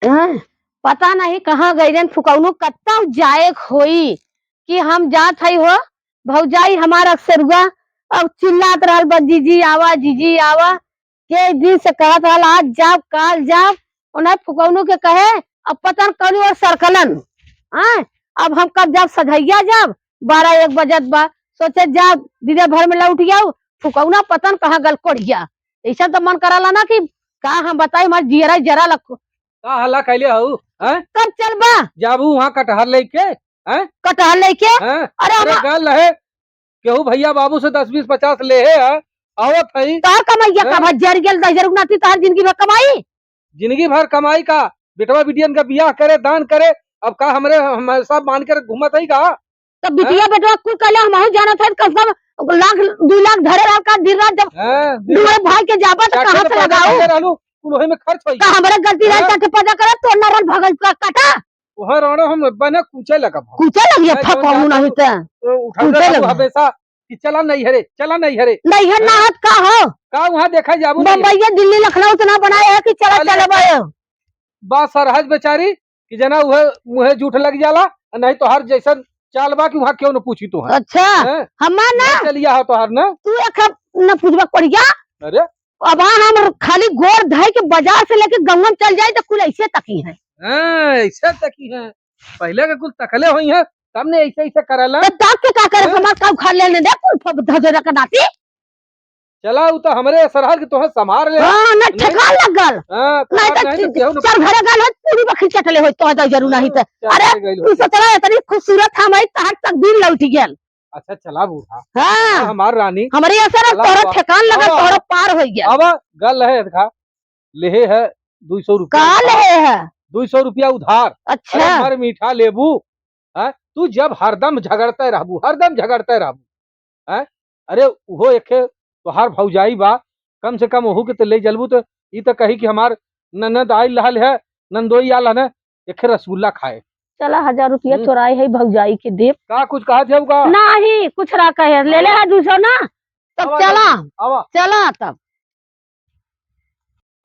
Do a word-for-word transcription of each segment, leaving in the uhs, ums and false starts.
हैं? पता नहीं कहाँ गइलेन फुकौनू, कत्ता जाए होई कि हम जात हई हो, भौजाई हमार अक्सरुआ अब चिल्लात रहल बा, "जीजी आवा, जीजी आवा।" के दिन से कहत रहल, "आज जाब, काल जाब।" उन्हें फुकौनू के कहे, अब पता न कौनी ओर सरकलन। हैं? अब हम कब जाब, सझैया जाब, बारह एक बजत बा, सोचे जाब, दिने भर में लौट जाऊ, फुकौना पता न कहाँ गल कोढ़िया। ऐसा तो मन कराला ना कि का हम बताई, हमार जियरा जरा लग। का हल्ला कैले हऊ, हैं? कब चलबा? जाबू वहाँ कटहर लेके, हैं? कटहर लेके? हैं? अरे अरे हम गल है, केहू भैया बाबू से दस बीस पचास लेहे है, आवत है। तोहर कमैया हैं? का भा जर गेल, दस हजार नाती तोहर जिंदगी भर कमाई? जिंदगी भर कमाई का? बेटवा बिटियन का बियाह करे, दान करे, अब का हमरे, हम सब मान के घूमत है का? तब बिटिया हैं? बेटवा कुल कहले हमहू जानत है, कम से कम लाख, दू लाख धरे रहा का दिन रात जब हैं, दिन हमारे रात भाई के जाबा तो चाटे कहाँ में से पैदा लगाऊ? करते रहलू, कुल वही में खर्च होई। का हमरे गलती रहे हैं? चाटे पैदा करे, तोड़ ना रल भगल का काटा। वहाँ रहना हम बने कूचे लगब हम। कूचे लगिए, मैं फक जौन कहूँ जाता नहीं हूँ, ते। तो उठावत कूचे रहलू लगिए। हमेशा कि चला नहीं हरे, चला नहीं हरे। नहीं है हैं? ना हत का हो? का वहाँ देखा जाबू नहीं? बम्बई, दिल्ली, लखनऊ इतना बनाए है कि चला, खाली चला बायो। बा सरहज बेचारी कि जना उहे मुहे जूठ लग जाला, नहीं तो हर जैसन चाल बा कि वहाँ क्यों न पूछी तो है। अच्छा, हैं? हमार ना? ना चलिया हो तो हर ना। तू एक हम न पूछबा कोढ़िया। अरे। अब हम खाली गोर धई के बाजार से लेके गंगन चल जाए तो कुल ऐसे तकी हैं। हाँ, ऐसे तकी हैं। पहले के कुल तकले होई हैं, तब ने ऐसे ऐसे करला। तो तब के का करे, हैं? हमार का उखाड़ लेने दे, कुल फब धजरा का नाती। चला, उ तो हमरे सरहज के तोहे संभार ले। हाँ, ना नहीं। ठेकान लग गल। हाँ, नहीं तोहार तो नहीं तो केहू न चल घरे गल होत, पूरी बखरी चटले होत, तोहे तो जरूर नहीं तो। हाँ, अरे, चटले गइल तू होत। सोचला इतनी खूबसूरत हम आई, तहर तकदीर लौट गेल। अच्छा, चला बूढ़ा। हाँ। चला हमार रानी। हमरे असर चला तोहरा बा-, ठेकान लगा, आवा, तोहरा आवा। पार हो गया। आवा, गल है, देखा, लेहे है दुई सौ रुपया का उधार। लेहे है? दुई सौ रुपया उधार। अच्छा। अरे, हमार मीठा लेबू, हैं? तू जब हरदम झगड़ते रहबू, हरदम झगड़ते रहबू, हैं? अरे, उहो एके तोहार भौजाई बा, कम से कम ओहू के तो ले जलबू, तो ई तो कही कि हमार ननद आइल रहल है, नंदोई आल है, एके रसगुल्ला खाए। चला, हजार रुपया हम्म। चोराए है भौजाई के देब। का कुछ कहा थे का? नहीं, कुछ ना कहे, ले ले आवा। है दू सौ ना, तब आवा चला, जल्दी, आवा। चला तब।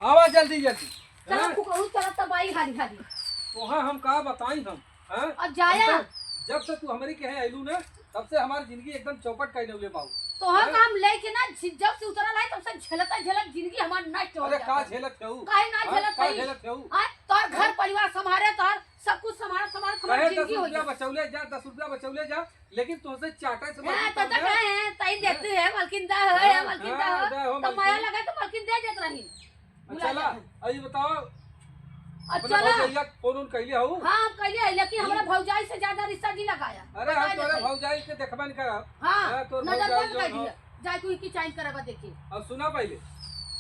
आवा जल्दी, जल्दी। चला, हैं? फुकरू, चला तब आई हाली हाली। तोहा हम का बताई हम, हैं? अब जाया। हम तो जब से तू हमरी कहे आइलू ना, तब से हमार जिंदगी एकदम चौपट कइ देले बाऊ। तोहा हैं? का हम लेके ना, जि-, जब से उतरल आई, तब से झेलता झेलत जिंदगी हमार नष्ट हो अरे जाता। का झेलत हऊ? काहे ना हैं? झेलत का हई? झेलत हऊ? आय, तोहर घर हैं? परिवार संभारे, तोहर सब कुछ संभारत, संभारत हमार कहे, "दस जिंदगी हो रुपया गया।" बचौले जा, दस रुपया बचौले जा, लेकिन तोहसे चाटे से हाँ, मजबूत तो हम तक हैं। है, तई हैं? देते हैं, मलकिन दा हो, हाँ, मलकिन दा हाँ, हो। दे हो, तो मलकिन। माया लगे तो मलकिन दे देत रही। अच्छा, भुला ला, जाते हैं। अब ये बताओ, अब अपने चला। भौजैया के फोन उन कैले हऊ? हाँ, हम कैले हई, लेकिन हमरा हम्म। भौजाई से ज्यादा रिश्ता नहीं लगाया। अरे, हम बताए तोरे देते हैं। भौजाई के देखबे नहीं करब। हाँ, हाँ, तोर नजर भौजाई बंद जो कर हो। दिया। जाए तू इनकी चाइन करबा देखी। अब सुना पहले,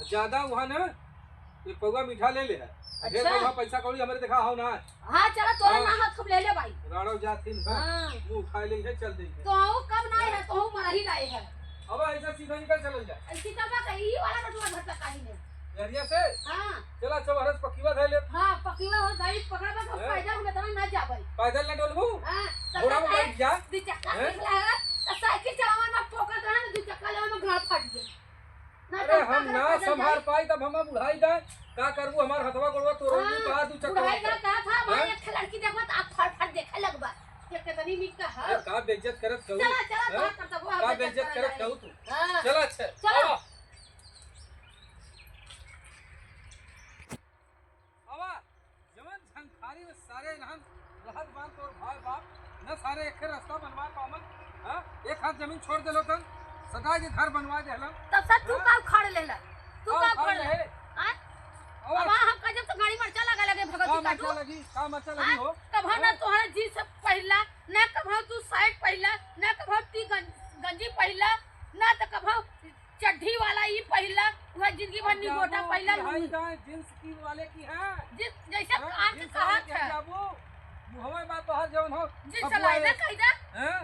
ज्यादा वहाँ ना एक पौवा मीठा ले ले है। ढेर अच्छा। पौवा पैसा कौड़ी हमरे देखा हो ना। हाँ, चला, तोरा हाँ। ना हाथ खूब ले ले भाई। राड़ो जात हिन, हाँ। हाँ। मुँह उठाए ले है, चल दे है। तो आओ, कब ना हाँ। है, तो हूँ मरही लाए है। अब ऐसा सीधा निकल चलल जा। ऐसी चलबा तो ई वाला रोडवा धर तक काली ने। एरिया से? हाँ। चला, अच्छा, वहाँ से पक्कीवा धर ले। हाँ, पक्कीवा हो, गाड़ी पकड़बा तो हैं? पैदल हम इतना ना जाबै। पैदल ना डोलबू? हाँ, तो घोड़ा में कहता है, बैठ जा। दू चक्का हैं? सीख ला है, तो साइकिल चलावे में ठोकर रहा ना, दू चक्का लेवे में गाँव फट गया। ना अरे, तो हम का ना करे संभाल जाए? पाई, तब हम बुढ़ाई जाए। का करबू, हमार हथवा गोड़वा तोड़ हाँ, लू, का दू चक्कर बुढ़ाई का का था, हमार हैं? एक ठे लड़की देखबा, तो आप फड़ फड़ देखे लगबा। ये कितनी नीक का है। अरे, का बेइज्जत करत कहू? चला, चला, हैं? तोहार करतबो, हम का बेइज्जत बेइज्जत करत करत कहू तू? हाँ। चला, अच्छा, चला। आवा। आवा। जवन झंखारी में सारे रहन, रहत बान तोर भाई बाप, न सारे एक रास्ता बनवा पावन, हाँ? एक हाथ जमीन छोड़ देलो तन, सदा के घर बनवा देहलन। तब से तू हाँ? का उखाड़ लेला? तू का का उखाड़ उखाड़ ले? ले? हाँ? और अब हम का जब तो गाड़ी मरचा लगा लगे भगवती का का मरचा तू? लगी? का मरचा लगी हाँ? हो? कभा ना हाँ? तोहरा जींस पहिरला, ना कभा तू शर्ट पहिरला, ना कभा ती गं-, गंजी पहिरला, ना तो कभा चड्ढी वाला ई पहिरला, वह जिंदगी भर अब निगोटा जाबू पहिरला बिहाई लुंगी। का जींस की वाले की है? जिस, जैसे हाँ, कान के जींस वाले कहत की है। जाबू, मुहवा में बात तोहर जौन हो, जींस अब वाले वाले ना कह दे। हैं?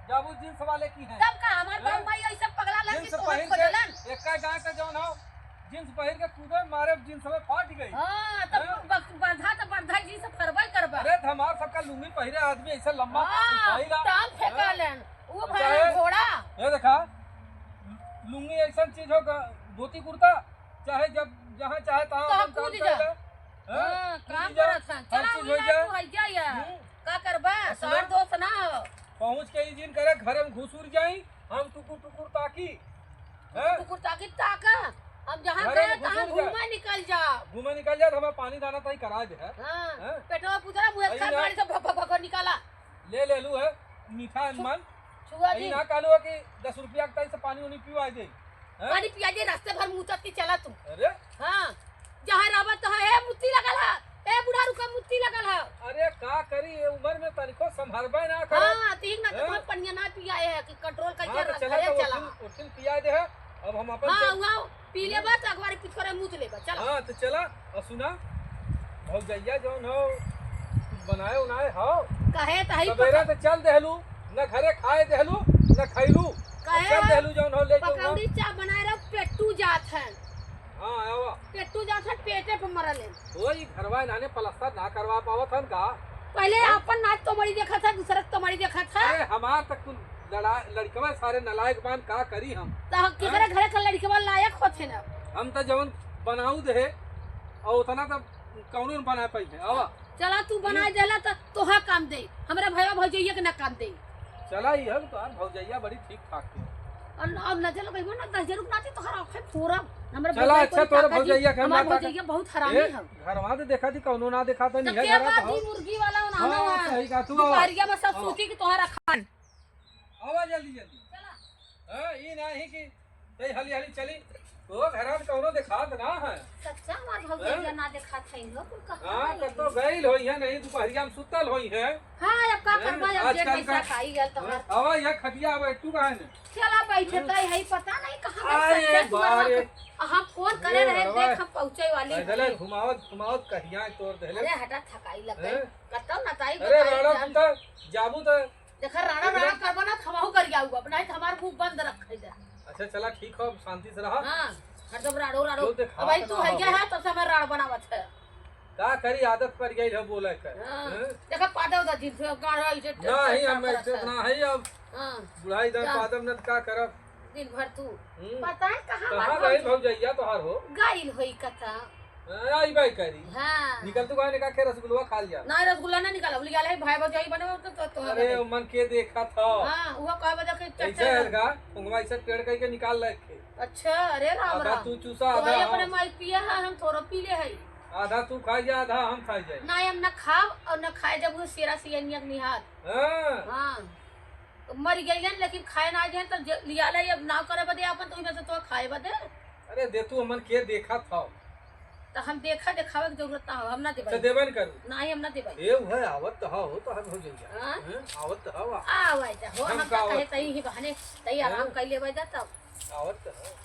जाबू जींस वाले की है। तब का हमार हैं? बाबू माई ऐसे पगला लग जींस के तोहर पहिर खोजलन? के एक्का गांव के जौन हो, जींस पहिर के कूदे मारे, जींस में फाट गई। हाँ, तब हैं? ब-, बंधा तो बंधा जींस फरबे करबा। अरे, तो हमार सबका लुंगी पहिरे आदमी ऐसे लंबा हाँ, उठाई ला। टांग फेंका हैं? लेन। वो चाहे भैया घोड़ा। ये देखा, लुंगी ऐसन चीज हो, ग-, धोती कुर्ता, चाहे जब जहाँ चाहे तहाँ तहाँ अपन काम कूद कर जा। ले। हाँ, काम करत हैं। चला, हर चीज हो जाए। तू है क्या यार? हम्म। का करबा? असला? तोर दोस्त ना हो। पहुँच के ई दिन करे, घर में घुसुर जाई, हम टुकुर टुकुर ताकी। हैं? टुकुर ताकी ताका। हम जहाँ गए, तहाँ घूमे निकल जा। घूमे निकल जा, तो हमें पानी दाना तई करा दे, हैं? हाँ। हैं? पेटवा पुतरा मुँह खा गाड़ी से भग, भग, भग निकाला। ले ले लू है, मीठा अनमान। छुआ जी। ना कहलू है कि दस रुपया के तई से पानी उनी पिवा दे। हैं? पानी पिया दे, रास्ते भर मुँह तक के चला तू। अरे। हाँ। जहाँ रहबा तहाँ, "ए, मुत्ती लगल है, ए, बुढ़ारू का मुत्ती लगल है।" अरे, का करी, ये उम्र में तनिको संभरबे ना करे। हाँ, ठीक ना, तो हैं? हम पनिया ना पियाए है कि control करके हाँ, तो रख, चला घरे तो चला। उठिन, उठिन पिया दे है। अब हम अपन हाँ, चल- वहाँ पी लेबा, तो अखबारी पिथोरे मुत लेबा, चला। हाँ, तो चला, और सुना, भौजैया जौन हो, कुछ बनाए उनाए हो? कहे तो है सबेरे पका- तो चल देहलू, न घरे खाए देहलू, न खैलू। कहे चल हो, देहलू जौन हो, लेके पकौड़ी वहाँ। चाप बनाए रहो, पेटू जात है। हाँ, आवा। पेटू जात है, पेटे पे मरल है। वही घरवा इन्हाने पलस्तर ना करवा पावत हन का? पहले हैं? अपन नाच तोमड़ी देखत है, दूसरे के तोमड़ी देखत है। अरे, हमार तक कुल लड़ा-, लड़कवा सारे नालायक बान, का करी हम? तो हम केकरे हैं? घरे का लड़कवा लायक होत है ना? हम तो जवन बनाऊ दे, और उतना तो कौनो न बना पाई है। आवा। चला, तू बनाए हम्म। देला तो तोहा काम दे, हमरा भैया भौजैया के ना काम दे। चला, ई हम तोहार भौजैया बड़ी ठीक ठाक है। और, और नजर लगइबो ना, दस जरूर नाचे तोहरा आँखें फोड़ब। हमरा चला, भौजाई अच्छा, कोई तोरे ताकत जी, भौजैया के हम हमार ना ताकत। भौजैया बहुत हरामी ए, है। घरवा दे देखा थी, कौनो ना देखा तो तो नहीं है क्या घर बात हो। ई मुर्गी वाला ना हाँ, ना। सही कहा तू, आवा। दुपहरिया में सब आवा। सूती की तोहरा खान। आवा जल्दी, जल्दी। चला। हाँ, ई ना ही कि तई हाली हाली चली। तो घरा में कौनो देखात ना है। सच्चा हमार भौजैया हैं? ना देखात है, इनको कुल कहाँ हाँ, गई? कतो गइल होई है, नहीं दुपहरिया में सुतल होई है। हाँ, अब का हैं? करबा, अब जेठ आजकल पैसा का खाई गल तो हैं? हर। आवा, यहाँ खटिया, अब तू कहाँ है? चला बैठे हैं? तई है, पता नहीं कहाँ गई, अरे सच्चा तू बाप रे। रहा। हम फोन करे ए, रहे, रवा। देख हम पहुँचे वाली पैदल है। घुमावत, घुमावत कहिया तोड़ देले। अरे हटा, थकाई लग गई। हैं? कतौ ना ताई अरे बताई राणा, जान। तू तो जाबू तो देखा, राणा, राणा करबा ना, खमाहू कर जाऊ, अब नहीं तो हमार मुंह बंद रखे दे। अच्छा, चला, ठीक हो, अब शांति से रहा। हाँ, हरदम राड़ो, राड़ो। जो देखा अब भाई, तो तू ना है हो। क्या है, तब से हमार राड़ बनावत है। का करी, आदत पड़ गई है बोले के। हाँ, हैं? देखा, पादा उदा जिन से गाढ़ा इसे नहीं, हम ऐसे ना है अब। हाँ। बुढ़ाई दर जा। पादम न का करब। दिन भर तू हम्म। पता है कहाँ कहाँ बात गई भौजी? भौजैया तोहार हो? गइल होई कथा। हाँ, आई बाई करी। हाँ। निकल तू कहाँ निकाल के रसगुल्ला खा लिया? ना, रसगुल्ला ना निकाल, लिया ले भाई भौजाई बने तो, तो, तो अरे, बने। मन के देखा था। हाँ, वो कह बजे के ऐसे चट्टे है का? उंगवा ऐसे टेढ़ करके निकाल रखे। अच्छा, अरे राम आधा राम। तू चूसा, तो आधा भाई अपने हम। माई पिया है, हम थोड़ा पी ले है। आधा तू खाई जा, आधा हम खाई जाए। ना, हम ना खाब और ना खाए जब वो शेरा सियनिया के निहार। हाँ। हाँ। तो मर गइलन, लेकिन खाए ना गए, तो जे-, लिया लाई, अब नाव करे बदे आपन, तो ओहिमे से तो खाए बदे। अरे, दे तू, हमन के देखत हौ। तो हम देखा देखावे के जरूरत ना हो, हम ना देबै। अच्छा, देबे न करू। नाही, हम ना देबै। ए, उहे आवत तो हो, तो हम हो जाइए। हाँ? हैं? आवत तो हो, आ। आवे जा, हो, हम हम का तो कहे आवत? तई ही बहाने, तई आराम हैं? कर लेबै जा तब। आवत तो हो।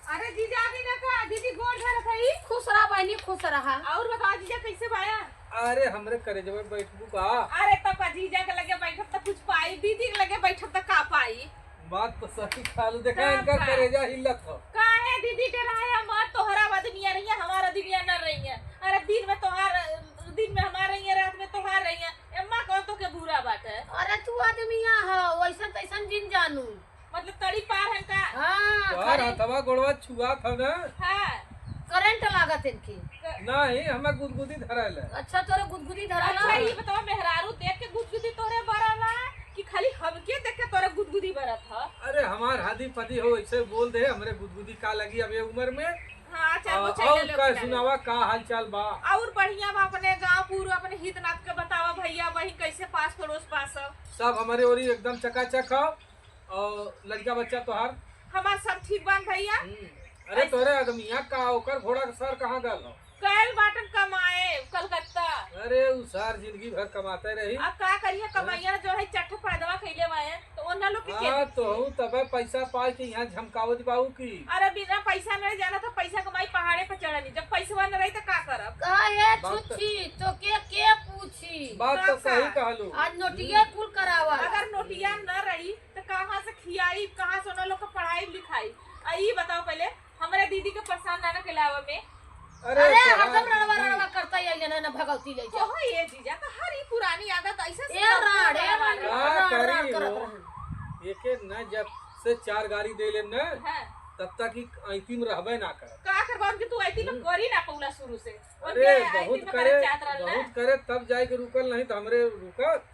अरे जीजा, आ गई ना का? दीदी गोड़ धरत हई। खुश रहा बहनी, खुश रहा। और बताओ जीजा, कैसे बाया? अरे, हमरे करेजवा बैठबू का? अरे, तब का जीजा के लगे बैठब त कुछ पाई, दीदी के लगे बैठब त का पाई? बात तो सही कहलू, देखा, तब इनकर का? करेजा हिलत हो। काहे दीदी डेराया मत, तोहरा आदमिया रहिया, हमारा आदमिया न रहिया। अरे, दिन में तोहार, दिन में हमार रहिया, रात में तोहार रहिया। एम्मा कौन तो के बुरा बात है? अरे, तू आदमिया हो, वैसन तैसन जिन जानू। मतलब तड़ी पार है का? हाँ, तोहार खरी। हथवा गोड़वा छुआत हौ ना? हाँ। करंट लागत इनकी। क- नहीं, हमें गुदगुदी धराइल है। अच्छा, तोरे गुदगुदी धराइल अच्छा, है? ये बताओ, मेहरारू देख के गुदगुदी तोरे बरला कि खाली हमके देख के तोरे गुदगुदी बरत ह? अरे, हमार हादी पदी हो, ऐसे बोल दे, हमरे गुदगुदी का लगी अब ये उम्र में? हाँ, चार गो आ, चैनल और का सुनावा, का हाल चाल बा? और बढ़िया बा, अपने गाँव पूरा, अपने हित नात के बतावा भैया, वही कैसे पास पड़ोस बा सब? सब हमारे ओरी एकदम चकाचक हो। और लड़का बच्चा तोहार? हमार सब ठीक बान भैया। हम्म। अरे ऐसे तोरे आदमिया का, ओकर घोड़ा के सर कहाँ गल हो? गैल बाटन कमाए कलकत्ता। अरे उ सार जिंदगी भर कमाते रही। अब का करिए, हैं? कमैया जो है चट्ठ फायदवा खैले बाए, तो ओन्ना लोग के हाँ, के तो हूँ तबे पैसा पाए के यहाँ झमकावत बाऊ की। अरे बिना पैसा नहीं जाना तो पैसा कमाई पहाड़े पर चढ़नी, जब पैसवा न रही तो का करब? कहे बात तो छुच्छी, तो के, के पूछी? बात तो का सही का? कहलू। आज नोटिया हम्म। कुल करावा। अगर नोटिया न रही तो कहाँ से खियाई, कहाँ से उन्हें लोग का पढ़ाई लिखाई? आ ई बताओ पहले, हमरे दीदी के परेशान ना, ना के लावे में। अरे अरे, तोहार हरदम रणवा, दीदी। रणवा करता ही है, ना, ना भगवती ले जा। कहो ये जीजा, तो हर ई पुरानी आदत ऐसे से ए करती राड़े, है। राड़े, का राड़, राड़ करी करत हो? रहे। एके न जब से चार गाड़ी दे लेम न, हाँ। तब तक ई ऐती में रहबे ना करत। का करबा, उनके तू ऐती में हम्म। करी ना पौला शुरू से। अरे, उनके ऐती बहुत में करे, करे चाहत रहल ना। बहुत करे, तब जाए के रुकल, नहीं तो हमरे रुकत।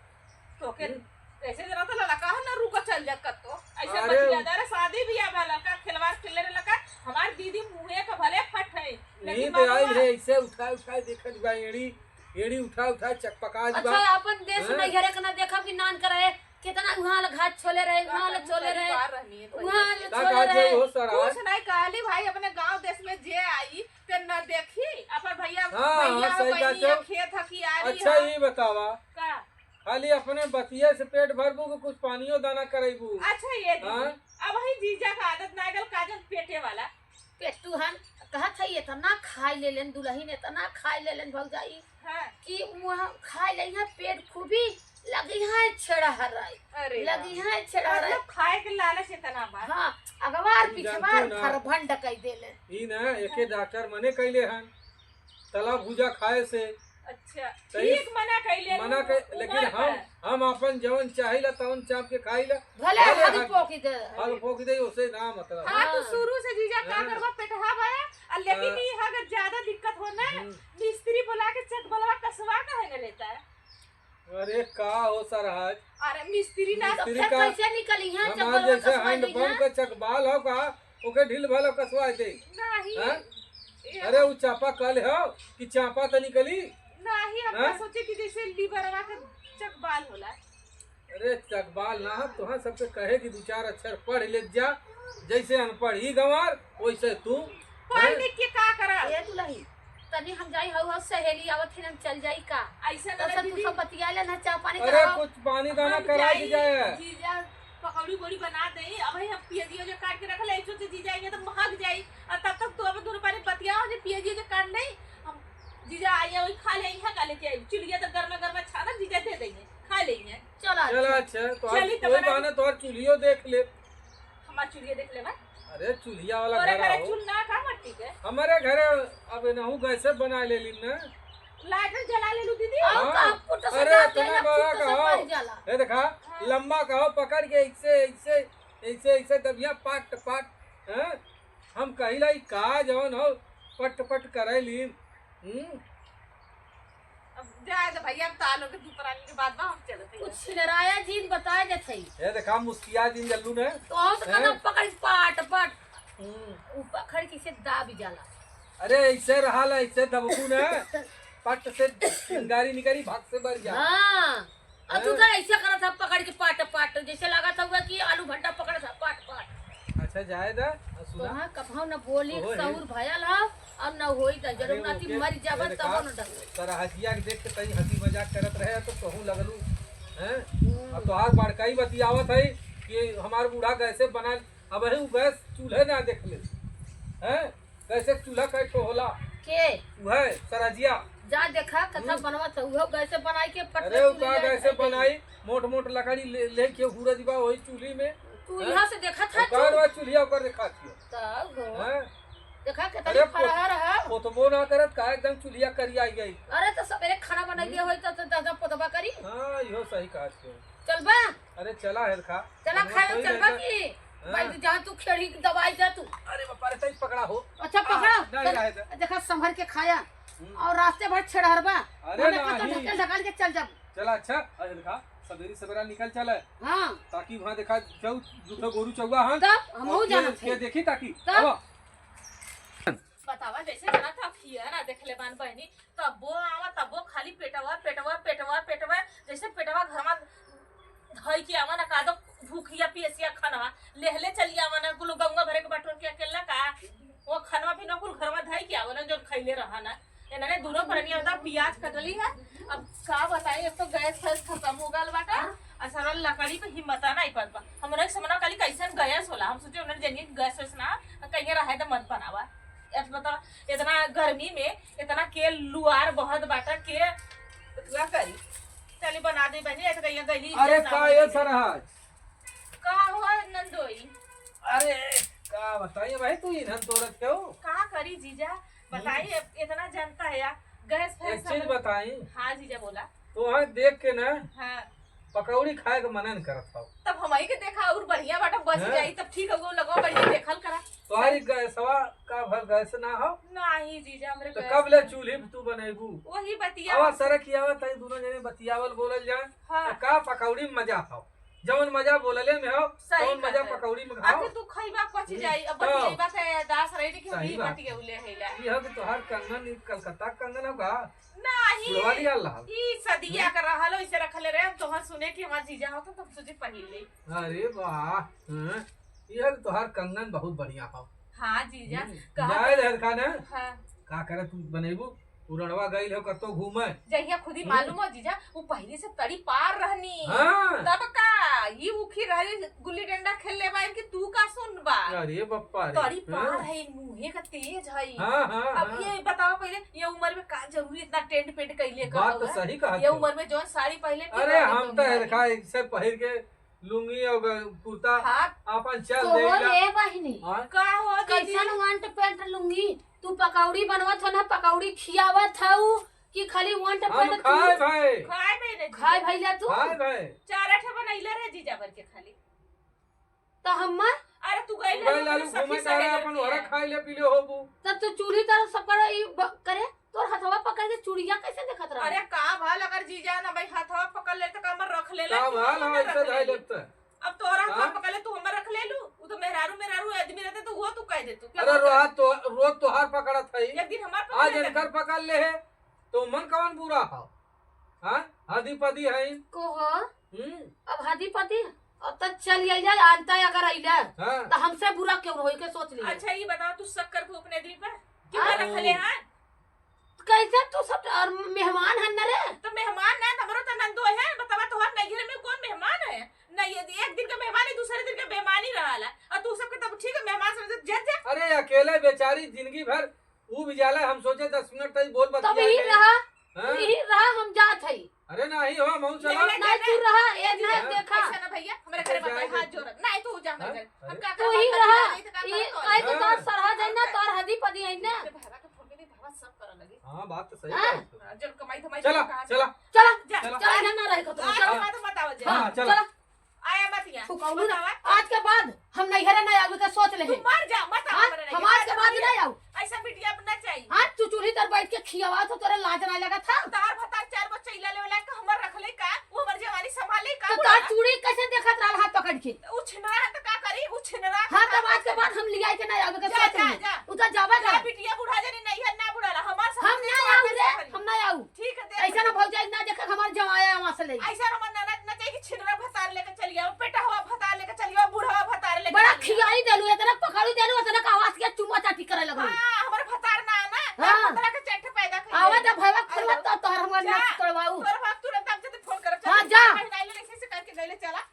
तो के हम्म। ऐसे जरा तो लड़का हो ना, रुको, चल जा कत्तो। ऐसे अरे। बतिया दे, अरे, शादी बियाह में लड़का खिलवाड़ खेले रे लड़का, हमार दीदी मुँहे का भले फट है, लेकिन नींद आई बाबा है, ऐसे उठा उठा देखत बा, एड़ी, एड़ी उठा उठा चकपका अच्छा, बा। अपन देश हाँ? नैहरे के ना देखब कि नान करे, कितना उहाँ ले घात छोले रहे, उहाँ ले छोले रहे, परिवार रहनी है, उहाँ ले का छोले कहत रहे। है वो सरहज? कुछ नहीं कहली भाई, अपने गाँव देश में जे आई, ते न देखी, अपन भैया, हाँ, भैया हाँ, हो, सही कहत बहिनिया, हो। खेत ह कि आरी अच्छा, ह। ई बतावा, का? खाली अपने बतिये से पेट भरबू कि कुछ पानियो दाना करैबू? अच्छा, ये दीदी, हाँ? अब वही जीजा का आदत ना गल, काजल पेटे वाला। पेटू हन, कहत है, इतना खाई ले लेन दुलहिन, इतना खाई ले लेन भौजाई, हाँ। कि वहाँ खाई ले यहाँ पेट खूबी, लगी है छेड़ा हराई, अरे लगी वाह। है छेड़ा हराई। मतलब खाए के लालच इतना बा। हाँ, अगवार हम पिछवार जानते ना। भरभंड कई देले। ई ना, एके हाँ। डॉक्टर मने कैले हन, तला भुजा खाए से। अच्छा, सही ठीक मना कैले मना हन, कै-, लेकिन उमर हम, पर। हम अपन जवन चाहिला तवन चाप के खाइला। भले भले हल हल, पोकी दे। हल पोकी दे, ओसे ना मतलब। हाँ, तो हाँ। शुरू से जीजा का हाँ। करबा, पेटहा बा, आ लेकिन हाँ। ई है, अगर ज्यादा दिक्कत हो ना, हम्म। मिस्त्री बुला के चकबलवा कसवा काहे न लेता है? अरे का हो सरहज? अरे मिस्त्री ना तो मिस्त्री फिर का कैसे निकली है, हमार चकबलवा जैसे कसवा ली हैंडपंप है? का चकबाल हो का? ओके ढील भला कसवा दे। नहीं। हाँ? ए, अरे, उ चापा कल हो कि चापा त निकली? नहीं, हम हाँ? तो सोचे कि जैसे लिवरवा के चकबाल होला। अरे, चकबाल ना, हम तोहार सबके कहे कि दू चार अक्षर पढ़ ले जा, जैसे अनपढ़ ही गंवार, वैसे तू। पढ़ हैं? लिख के का करा? ए दुलही, तनी हम जाई, हऊ, हऊ सहेली आवत ही, हम चल जाई का? ऐसा ना तो सब तू दीदी। सब बतिया ले ना, चाह पानी अरे, कराओ। कुछ पानी दाना हम करा के जाई, जाए। जीजा पकौड़ी उकौड़ी बना दे। अब हम पियजियो जो काट के रख ले, ऐसो से जीजा आएंगे तो महक जाई। और तब तक तू अब दोनों पानी बतियाओ, जो पियजियो जो काट ले, हम जीजा आइए, वही खा ले, यहाँ का लेके आई। चुलिया तो गर्मा गर्मा छाना जीजा दे देंगे, खा लेंगे। चला चला, अच्छा। अच्छा, तो चली आज तो कोई बना बहाने तोहर चुलियो देख ले। हमार चुलिया देख लेबा। अरे, चुलिया वाला तोरे घर घरे आओ। चूल्हा का मट्टी के? हमारे घरे अब नहू गैसे बना ले लीन ना। लाइटर जला ले लू दीदी। हाँ। का पुट से अरे, जाते इतना हैं, बड़ा पुट से कहो। मर जाला। ए देखा, हाँ। लंबा कहो, पकड़ के ऐसे, ऐसे, ऐसे, ऐसे दबिया, पट, पट, हैं? हम कहिला, ई का जवन हो, पट, पट करे लीन। हम्म? अब जाए दे भैया, अब तालो के दू प्राणी के बाद बा, हम चलत हई। कुछ छिनराया जीन बताए देत हई। ए देखा, मुस्किया जीन जल्लू ने। तो और से हैं? कदम पकड़ के पाट, पाट। हम्म। ऊ पकड़ के से दाबी जाला। अरे, ऐसे रहा ला, ऐसे दबकू ने। पट से चिंगारी निकली, भाग से बर जा। हाँ। और तू हैं? तो ऐसे करत ह, पकड़ के पाट, पाट, जैसे लागत हुआ कि आलू भंटा पकड़त ह, पाट, पाट। अच्छा, जाए दा, आ सुना। तोहार कभौ न बोली, ओहो, हे। सहूर भयल ह, और न होई दा, अरे, जरूर नाती ओके, मर जाबा, अरे, तबो का? न डर। सरहजिया के देख के तई हंसी मजाक करत रहे, तो कहूँ लगलू, हैं? हम्म। अब तोहार बड़काई बतियावत है कि हमार बूढ़ा गैसे बना, अब ही गैस चूल्हे ना देख ले, हैं? गैसे के चूल्हा कै ठो होला? के? उहे, सरहजिया। जा देखा, कथा हम्म। बनवत है, उहो गैसे बनाई के पटले अरे, उ चूल्हे का ले गैसे आई बनाई, मोट मोट लकड़ी ले, ले के हुरत बा वही चूल्ही में। तू हैं? यहाँ से देखत है ओकर तू? बाद चूल्हिया ओकर देखात हियो। तब हो। हैं? देखा, कितनी अरे, पोत-, फरहर है। पोतबो ना करत, का एकदम चूल्हिया करिया आई गई। अरे, तो सबेरे खाना बनाइए हम्म। होई, तो, तो दस दस पोतबा करी। हाँ, इहो सही कहत हियो। चलबा? अरे चला हेलखा। चला खाए चलबा की? हाँ। भाई जहाँ तू खेड़ी दवाई जा तू। अरे बापा रे, तई पकड़ा हो। अच्छा पकड़ा। नहीं, रहे दे। देखा संभर के खाया। हम्म। और रास्ते भर छेड़हरबा। अरे नहीं। ढकेल ढकाल के चल जाब। चला अच्छा, अरे देखा सबेरी सबेरा निकल चला। हाँ। ताकि वहाँ देखा जाऊ दूठो गोरू चौवा हन। तब हमहू जाना के देखी ताकि। तब बतावा जैसे जना था फियर आ देखले बान बहनी। तब्बो आवा, तब्बो खाली पेटवा, पेटवा, पेटवा, पेटवा, जैसे पेटवा घरमा धई के आवा ना, का दो भूखिया पियसिया खनवा, लेहले चली आवा ना, कुल गंगा भरे के बटोर के अकेला का, वो खनवा भी ना कुल घरमा धई के आवा ना, जो खैले रहा ना। एनने दूनो परनिया होता, पियाज कटली है। अब का बताई, एक तो गैस फैस खत्म हो गल बाटा, आ सरल लकड़ी पे हिम्मत नहीं पड़ पा। हमरा एक समना काली कैसन गैस होला, हम सोचे उन्हें जनिए गैस वैस ना, कहीं रहे तो मत बनावा। एत बता, इतना गर्मी में इतना के लुआर बहुत बाटा के, एतुआ करी। चली बना दे बहनी, एत कहिया गली अरे इज्जत ना का ये होई। सरहज? का हुआ नंदोई? अरे का बताइए भाई, तू इन्हन तोड़त क्यों? का करी जीजा, बताइए, हम्म। इतना जनता है यार, गैस एक फैस चीज हम बताई। हाँ जीजा बोला। तो वहाँ देख के ना हाँ। पकौड़ी खाए के मने न करत हौ। तब हमही के देखा और बढ़िया बाटा बच हैं? जाई, तब ठीक हो, लगवा बढ़िया देखल करा। तोहरी गैसवा का भर गैस ना हौ? नाही जीजा, हमरे तो गैस कब ले ना। चूल्ही पे तू बनैबू? वही बतिया। आवा सरक ही आवा, तई दोनों जने बतियावल बोलल जाए। हाँ। तो का पकौड़ी में मजा हौ? जौन मजा बोलले में हौ, सही तौन मजा कहत है। पकौड़ी में खाओ। अभी तू खइबा पच हम्म, जाई, अब हाँ। बतियैबा से दास रही कि हम सही ई बात। बतियौले हैला। ई हौ कि तोहार कंगन, ई कलकत्ता के कंगन हौ का? नाही, बुढ़वा लिया ला। ई सदिया हम्म। का रहल, इसे रखले रहे, हम तोहर सुने कि हमार जीजा होता, तो हम सोचे पहिर ले। अरे वाह, हाँ। ई हौ कि तोहार कंगन बहुत बढ़िया हौ। हाँ जीजा, हम्म, कहा जाए तो रहल का ना? हाँ। का करे तू बनैबू? उ रड़वा गइल हो कतो घूमे। जहिया खुदी हम्म। मालूम हो जीजा, उ पहिली से तड़ी पार रहनी। हाँ। तब का, ई उखी रही गुल्ली डंडा खेल ले बाइन कि तू का सुन बा। अरे बप्पा रे। तड़ी पार हाँ। है, मुँहे का तेज है। हाँ, हाँ, अब हाँ। ये बताओ पहिले, ये उम्र में का जरूरी इतना टेंट पेंट कैले का बात तो हुआ? सही कहा ये तू। उम्र में जौन साड़ी पहले ठीक अरे रहने हम तो तो है। देखा, एक से पहिर के लुंगी और ग-, कुर्ता हाँ। आपन चल तोहर देला। ए बहिनी, हाँ? का हो दीदी? कैसन वंट पेंट लुंगी? तू पकौड़ी बनवत हो ना, पकौड़ी खियावत हऊ कि खाली वंट हम पेंट तू खाए भाई। खाए भाई रे खाए जीजा। भैया तू? खाए भाई। चार आठ बनैले रहे जीजा भर के खाली। तो हम्मा? अरे तू गइल गइल रहू लालू सखी घूमे सहेली तारा अपन के। ओहरा खाए ले पी ले होबू। तब तू चूल्ही तरफ सब करे ई ब-, करे? तोर हथवा पकड़ के चुड़िया कैसे देखत रहा? अरे का भल अगर जीजा ना भाई हथवा पकड़ ले तो का हमर रख लेला का कि भल हम हो ऐसे रख धै लेली? लेत। अब तोहरा हथवा हाँ? पकड़ ले तू हमर रख लेलू? उ तो मेहरारू मेहरारू आदमी रहते तो वो तू कह दे तू। क्या अरे बात है? रोहा तो रोज तोहार पकड़त है। एक दिन हमार पकड़ आज लेला। इनकर पकड़ ले है तो मन कौन बुरा हो? हाँ? हदी पदी है। को हो? हम्म। अब हदी पदी अब तक चल आई जाए, आनता अगर अइला हाँ। तो हमसे बुरा क्यों होई के सोच लिया। अच्छा ये बताओ तू शक करत हो अपने आदमी पर? क्यों हाँ। रख ले हाँ? कैसे तू सब और मेहमान हन न रे? तो मेहमान ना, हमरो तो नंदो है, बतावा तोहर नैहर में कौन मेहमान है? नहीं, ये एक दिन का मेहमान है, दूसरे दिन का बेमानी रहाला। और तू सबके तब ठीक है, मेहमान समझ जा, जा। अरे अकेले बेचारी जिंदगी भर ऊ भी जाला, हम सोचे दस मिनट तक बोल तब बतिया ही ले। रहा, हाँ? यही रहा, हम जात है। अरे नहीं हो, हम चला। नहीं, नहीं, तू रहा, ये नहीं हाँ? देखा। ऐसा ना भैया, हमारे घर में ऐसा हाथ जोड़। नहीं, तू जा हमारे हाँ? घर। हम अरे। का तू ही रहा, ये कहे तो हाँ। तोर सरहा जाए ना, हाँ। तोर हदी पदी है ना। तेरे भाई के फोन पे भी भावा सब करन लगी। हाँ, बात तो सही हाँ। है। हाँ, जब कमाई धमाई चला, सब कहाँ से चला। चला, जा, चला। चला, यहाँ ना रहे को तुम, आज चला। बात मत आवा जा। हाँ, चला। चला। आया मत यहाँ। तू कौनो ना, बतावा। आज के बाद हम नैहरे ना आवे के सोच ले। तू मर जा, मत आवा हाँ, हमारे हम आज के बाद नहीं आऊ। ऐसा बिटिया अपना चाहिए। हाँ, तू चूल्ही तर बैठ के खियावा तो तोरे लाज ना लगा था। तार भतार चार गो चैला लेवला का हमर रख ले का? वो हमर जवानी संभाले का तो बुढ़ा? तार चूड़ी कैसे देखत रहल हाथ पकड़ के? उ छिनरा है तो का करी? उ छिनरा हाँ, तब आज के बाद हम लिया के ना आवे के जा, सोच जा, ले। जा। उ तो जाबे जा, कर। बिटिया बुढ़ा जानी नहीं है, ना बुढ़ाला। हमार हम ना आऊ रे, हम ना आऊ। ठीक है, देख ऐसा ना भौजाई ना देखे हमार जवाया वहाँ से ले। ऐसा हमर ननद ना चाहिए कि छिनरा भतार लेके चली आओ, पेटहवा भतार लेके चली आओ, बुढ़वा भतार लेके बड़ा चली आओ। खियाई देलू, इतना पकड़ी देलू, इतना का आवाज के चुम्मा चाटी करे लगलू। हाँ, हमर भतार ना, ना, हाँ। भतार के चट्ट पैदा कइले। आवा जा भैया, खोलवा हेलो। तो तोहर हमर जा, नस तोड़वाऊ। तोहर बाप तुरंत अब जल्दी फोन करब, हाँ, चल, जा। महीना आइले, ऐसे, ऐसे करके गइले, चला।